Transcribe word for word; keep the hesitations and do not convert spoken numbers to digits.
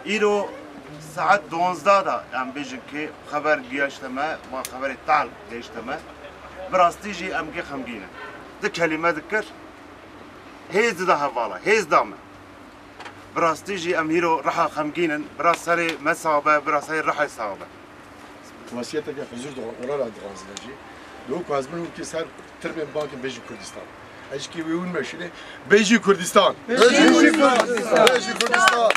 Îro saet duwazdeh de, em bêjin ki xeber giyaşte me, van xeberê tal gihişte me. Bi rastî jî em gê xemgîn in. Di kelîme dikir, hêz dida hevala, hêz da me. Bi rastî jî em hîro reha xemgîn in. Bira serê me sax be, bira serê rehê sax be. Wasiyeteke huzur dixwe, ola ra dixwazine jî. Di wek ku ez bin wekî ser tirbên bankên Bêjî Kurdistan. Ez jî kê wê win meşîne. Bêjî Kurdistan. Bêjî Kurdistan. Bêjî Kurdistan.